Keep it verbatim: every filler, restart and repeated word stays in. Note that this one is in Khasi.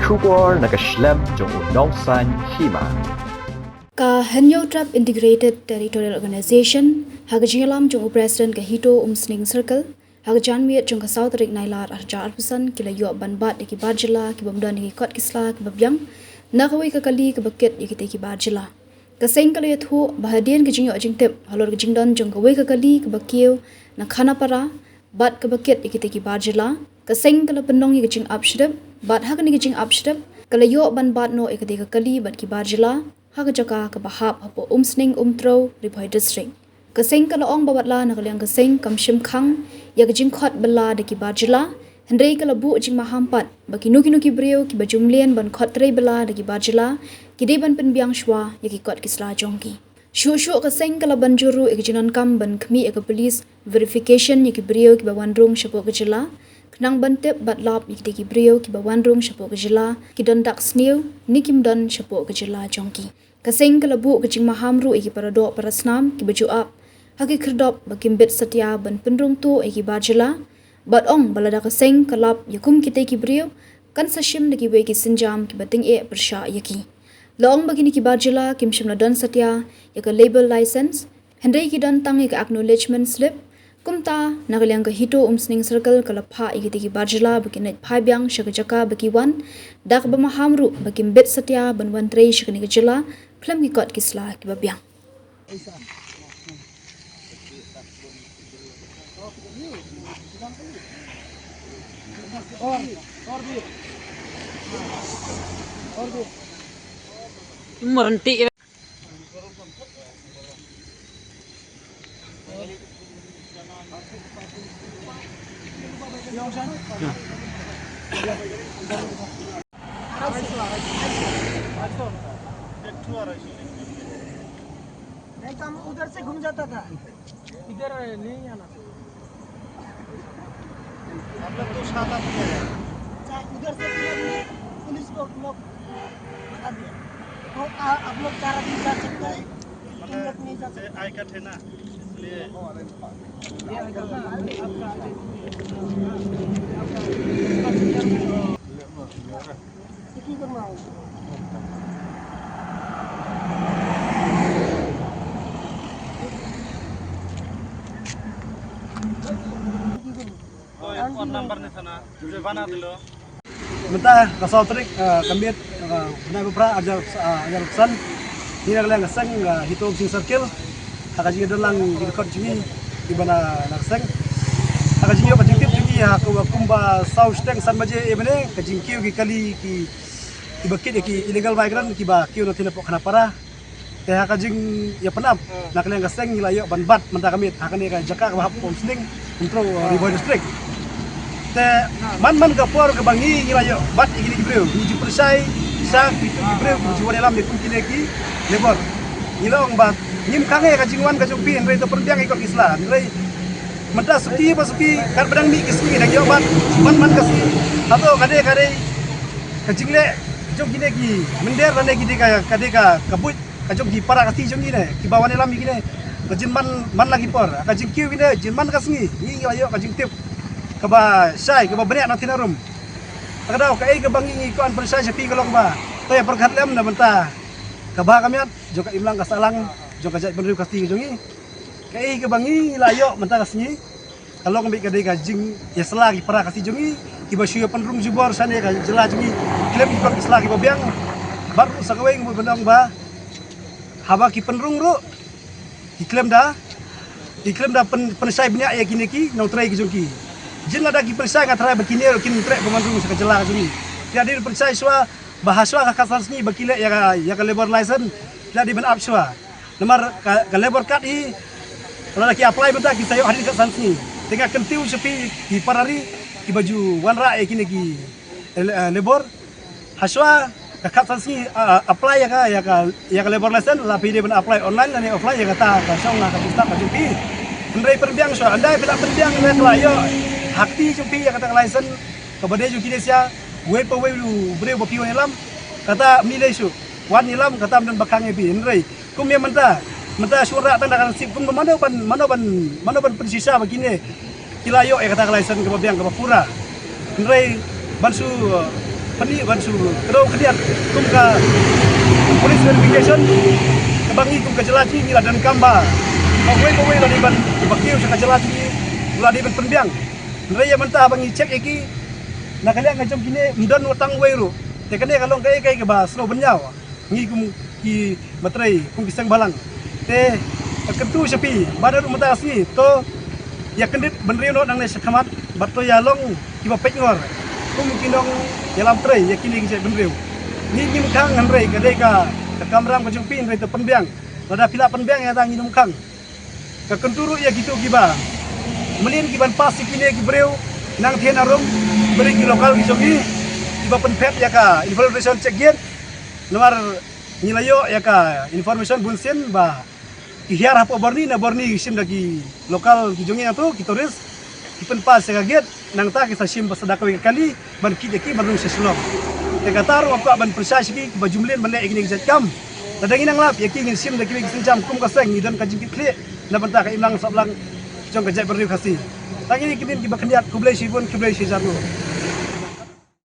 Khubor na ka shlem jong u Nongsaiñ Hima. Ka Hynñiewtrep Integrated Territorial Organization, ha ka jingïalam jong u President ka HITO Umsning Circle, ha ka janmiet jong ka saw tarik Nailar arhajar arphew san, ki la ïoh ban bat ïa ki bar jylla ki bym don ïa ki kot ki sla kiba biang na kawei ka kali kaba kit ïa kitei ki bar jylla. Ka seng ka la ïathuh ba hadien ka jingïoh jingtip halor ka jingdon jong kawei ka kali kaba kiew na Khanapara bad kaba kit ïa kitei ki bar jylla, ka seng ka la pynlong ïa ka jingap shrip, bad ha kane ka jingap shrip ka la ïoh ban bat noh ïa katei ka kali bad ki bar jylla ha ka jaka kaba hap hapoh Umsning Umtrew, Ri Bhoi District. Ka seng ka la ong ba watla na ka liang ka seng kam shim khang ïa ka jingkhot bylla da ki bar jylla, hynrei ka la buh jingmaham pat ba kino kino ki briew kiba ju mlien ban khot trei bylla da ki bar jylla ki dei ban pynbiang shuwa ïa ki kot ki sla jong ki. Shuh shuh ka seng ka la ban jur ruh ïa ka jingdonkam ban khmih ïa ka police verification ïa ki briew kiba wan rung shapoh ka jylla, khnang ban tip bad lap ïa kitei ki briew kiba wan rung shapoh ka jylla ki don dak sniew ne kim don shapoh ka jylla jong ki. Ka seng ka la buh ka jingmaham ruh ïa ki paradoh parasnam kiba ju ap ha ki khyrdop ba kim bit satia ban pynrung tuh ïa ki bar jylla, bad ong ba lada ka seng ka lap ïa kum kitei ki briew, kan sa shim da kiwei ki sienjam kiba tyngeh pyrshah ïa ki. La ong ba kine ki bar jylla kim shym la don satia ïa ka labour license, hynrei ki don tang ïa ka acknowledgement slip. Kumta, na ka liang ka HITO Umsning Circle ka la phah ïa kitei ki bar jylla ba kin leit phai biang sha ka jaka ba ki wan da kaba maham ruh ba kim bit satia ban wan trei sha kane ka jylla khlem ki kot ki sla kiba biang. नहीं तो हम उधर से घूम जाता था। इधर नहीं आना चाहिए। हम लोग तो सात आदमी हैं। चाहे उधर से भी पुलिस को हम लोग बता दिया। तो आ-, आप लोग चार आदमी जा सकते हैं, तुम लोग नहीं जा सकते। आई कट है ना, इसलिए। Mynta ka saw tarik, eh, ka miet, eh, bnai ba phra, arhajar, eh, arhajar arphew san. Ngi na ka liang ka seng, eh, HITO Umsning Circle. Ha ka jingïadon lang ki dkhot jong ngi kiba na, na ka seng. Ha ka jingïoh ka jingtip jong ngi ha ka, kumba saw shiteng san baje mynne, ka jingkiew ki kali ki, kiba kit ïa ki illegal migrant kiba kiew na thin hapoh Khanapara. Te ha ka jingïapynap na ka liang ka seng ngi la ïoh ban bat mynta ka miet ha kane ka jaka kaba hap Umsning, Umtrew, Ri Bhoi District. Te man man ka por kaba ngi, ngi la ïoh bat ïa kine ki briew, ngi ju pynshai sha ki, ki briew kiba ju wan ïalam ïa kum kine ki labour. Ngi la ong ba ngim khang ïa ka jingwan ka jong phi, hynrei to pynbiang ïa ki kot ki sla, hynrei mynta suki ba suki, katba dang mih ki sngi dang ïoh bat man man ka sngi. Hato ka dei, ka dei ka jingleh jong kine ki mynder lane ki dei ka, ka dei ka, ka buit ka jong ki para Khasi jong ngi ne, kiba wan ïalam ïa kine. Ka jingman man la ki por, ka jingkiew kine, jingman ka sngi, ngi, ngi la ïoh ka jingtip kaba shai, kaba bniah na thin na rum. Ka daw kaei kaba ngi, ngi kwah pynshai sha phi ka long ba to ïa pyrkhat lem na bynta ka bha ka miat jong ka imlang ka sahlang jong ka jaitbynriew Khasi ka jong ngi. Kaei kaba ngi la ïoh mynta ka sngi ka long beit ka dei ka jingïasylla ki para Khasi jong ngi kiba shu ïa pynrung jubor shane ka jylla jong ngi khlem ki kot ki sla kiba biang. Bad ruh sa kawei ngi mut ban ong ba haba ki pynrung ruh ki khlem da, ki khlem da pyn, pynshai bniah ïa kine ki nongtrei ki jong ki. Jin lada ki pynshai, nga tharai ba kine ruh kin treh ban wan rung sha ka jylla ka jong ngi. Ki la dei ban pynshai shuwa ba ha shuwa ka khatsan sngi ba ki leh ïa ka, ïa ka labour license, ki la dei ban ap shuwa. Namar ka, ka labour card hi lada ki apply mynta ki sa ïoh hadien khatsan sngi. Te nga kyntiew sha phi ki para ri kiba ju wanrah ïa kine ki, eh, labour. Ha shuwa ka khatsan sngi, ah, apply ïa ka, ïa ka, ïa ka labour license, la phi dei ban apply online lane offline ïa kata ka shong, ka jingstad ka jong phi. Hynrei pynbiang shuwa, ynda phi la pynbiang ne ka la ïoh ha kti jong phi ïa kata ka license kaba dei jong kine sha, wei pa wei u briew ba phi wan ïalam, kata ym lei shuh. Wan ïalam kata ym don ba khang ïa phi, hynrei kum ïa mynta, mynta shu rah tang da ka nasib, kum mano ban, mano ban, mano ban pynshisha ba kine ki la ïoh ïa kata ka license kaba biang kaba pura. Hynrei ban shu, uh, Pyni ban shu kdew khyndiat kum ka police verification kaba ngi kum ka jylla jong ngi ngi la donkam ba kawei kawei la dei ban ba kiew sha ka jylla jong ngi la dei ban pynbiang. Hynrei ïa mynta ba ngi check ïa ki na ka liang ka jong kine ym don wat tang wei ruh. Te kane ka long kaei kaei kaba sngewbha ban ïaw ngi kum ki matrei kum ki seng bhalang. Te ka kyntu sha phi ba da ruh mynta ka sngi to ïa kyndit bynriew noh nangne sha khmat bad to ïa long kiba peit ngor kum ki nong ïalam trei ïa kine ki jait bynriew. Ngi ngim khang hynrei ka dei ka ka kamram ka jong phi hynrei to pynbiang. Lada phi lah pynbiang ïa ta ngin ym khang. Ka kyntu ruh ïa kito kiba mlien kiban pass ïa kine ki briew nangtei na rum briew ki local ki jong ngi kiba pynphet ïa ka infiltration check gate. Namar ngi la ïoh ïa ka information bunsien ba ki hiar hapoh Burnie, na Burnie ki shim da ki local ki jong ngi nangto ki tourist ki pynpass ïa ka gate. Nangta ki sa shim ba sa da kawei ka kali ban kit ïa ki ban rung sha Shillong. Te kata ruh nga kwah ban pyrshah sha ki kiba ju mlien ban leh ïa kine ki jait kam. Lada ngi nang lap ïa ki ngin shim da kiwei ki sienjam kum ka seng ngi don ka jingkitkhlieh na bynta ka imlang sahlang jong ka jaitbynriew Khasi. Tang ïa ki mlien kiba khyndiat, khublei shibun, khublei shihajar nguh.